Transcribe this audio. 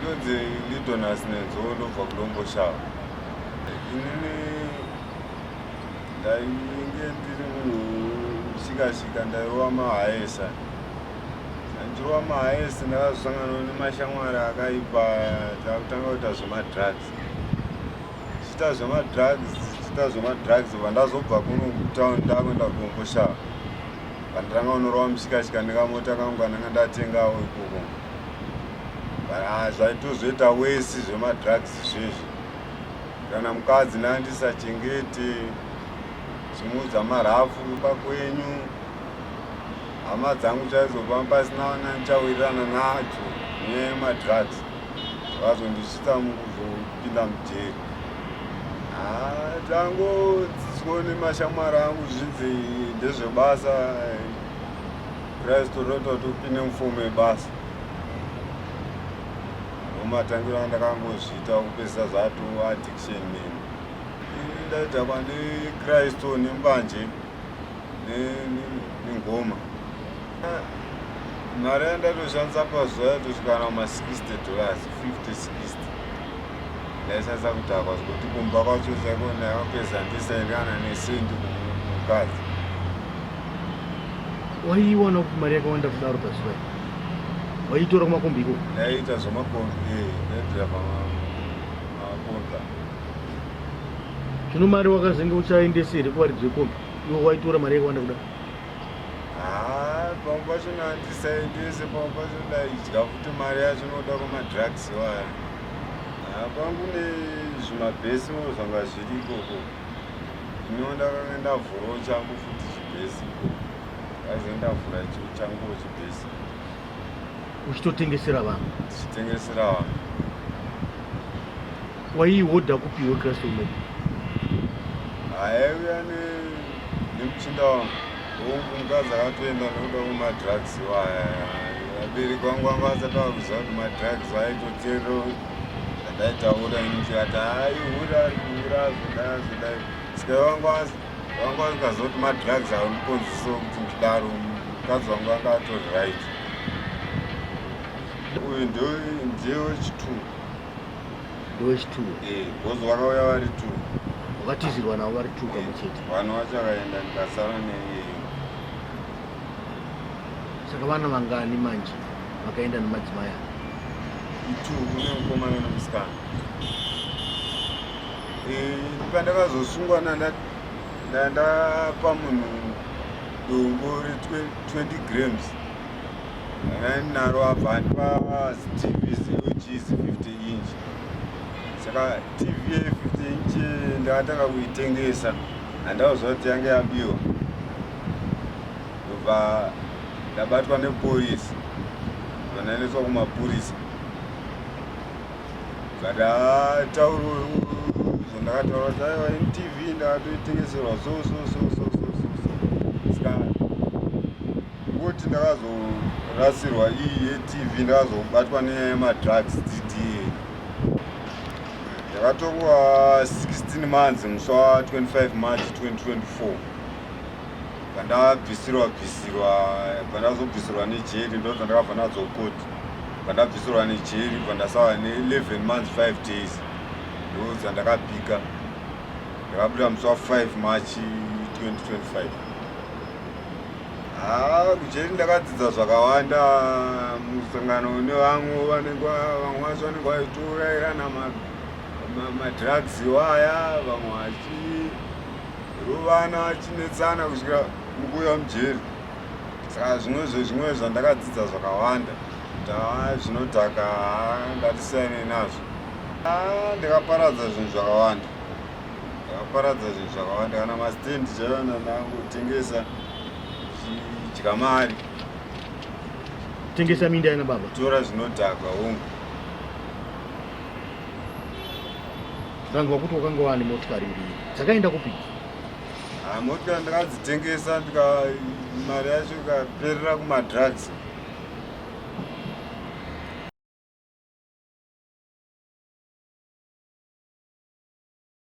Ndonzi Lidonas Nenzo ndobva kuDomboshava. Inini ndainge ndiri munhu shika-shika ndairova mahaesa. Ndichirova mahaesi ndakazosangana nemashamwari akaipa takutanga kuita zvemadrugs. Tichiita zvemadrugs tichiita zvemadrugs bva ndazobva kuno kutown ndakuenda kuDomboshava. Pandiranga unorova mushikashika nekamota kangu kandanga ndatengawo ikoko. Ah, zvaitozoita wesi zvemadrugs zvezvi. Kana mukadzi ndandisachengete chimuudza marafu kumba kwenyu. Hama dzangu chaidzo pamba pasina vana ndichawirirana nadzo nenyaya yemadrugs. Vakazondisvitsa mukuzopinda mujeri. Ah, tangodzidziswa nemashamwari angu zvinzi ndezvebasa Kristu rota kuti upinde mufomu yebasa. Ndomatangiro andakangozviita kupedzisa zvato addiction neni. Ini ndaidhakwa neKristu nembanje nengoma. Mari yandatoshandisa pazuva yaitosvika kana kuma 60 dollars 50 60 ndaishandisa kudhakwa zvekuti kumba kwacho chaiko ndakapedza ndisaendi kana nesendi kumukadzi. Waiiwana kupi mari yakawanda kudaro pazuva iri? Waiitora kumakombi ikoko? Ndaiita zvemakombi, eh, ndaidhiraivha makombi. Zvino mari wakazenge uchaendese here kuvaridzi vekombi iwe waitora mari yakawanda kudaro? Haa, pamwe pacho ndandisaendese, pamwe pacho ndaidya futi mari yacho nokuda kwemadrugs waya. Haa, kwangu nezvimabhesi zvanga zviri ikoko. Iniwo ndakanga ndavhurawo changu futi chibhesi ikoko. Ndaze ndavhura changuwo chibhesi. Uchitotengesera vanhu? Ndichitengesera vanhu. Waiihodha kupi iwe Crystal Map? Aiuya nemuchinda wangu. Hongu mukadzi akatoenda nekuda kwemadrugs waya. Vabereki vangu vanga vasati vakuziva kuti madrugs aitoteerera zvandaitaura ini ndikati hai hura hura zvodai zvodai. Saka vanga vanga vasingaziva kuti madrugs aundikonzesa kuti ndidaro. Mukadzi wangu anga atori right. Uyu ndiye wechitwo. Ndewechitwo. Eh, because vakauya vari two. Wakatizirwa navo vari two kamwe chete. Vanhu vacho vakaenda ndikasara neiyeyo. Saka vana vangani manje vakaenda nemadzimai aya? Itu kune mukomana nemusikana. Eh, pandakazosungwa ndandapa munhu dombo re 20 grams. Ndanga ndinaro abva andipa TV ZOG 50 inch. Saka TV ye 50 inch ndakatanga kuitengesa. Handauziva kuti yange yabiwa. Ndobva ndabatwa nepolisi. Ndobva ndaendeswa kumapurisa. Bva ndataura zvandakataura kuti aiwa ini TV ndakatoitengeserwa so so so so so so so. Saka Kuti ndakazorasirwa iyi yeTV ndakazobatwa nenyaya yemadrugs DDA. Ndakatongwa 16 months musi wa 25 March 2024. Pandabvisirwa bvisirwa pandazobvisirwa nejeri ndozvandakabva nadzo court. Pandabvisirwa nejeri pandasava ne 11 months 5 days ndodzandakapika. Ndakabuda musi wa 5 March 2025. Haa kujeri ndakadzidza zvakawanda musangano nevamwe vanenge vamwe vacho vanenge vachitourayirana madrugs iwaya vamwe vachirovana vachinetsana kusvikira mukuuya mujeri saka zvimwe zvezvimwe zvandakadzidza zvakawanda kuti haa zvinodhaka haa ngatisiyane nazvo haa ndakaparadza zvinhu zvakawanda Ndakaparadza zvinhu zvakawanda kana mastand chaiyo ndangotengesa chidya mari. Tengesa minda yana baba. Tora zvinodhaka hongu. Ndanzwa kuti wakanga wane motikari mbiri. Dzakaenda kupi? Ah, motikari ndakadzitengesa ndika mari yacho ikaperera kumadrugs.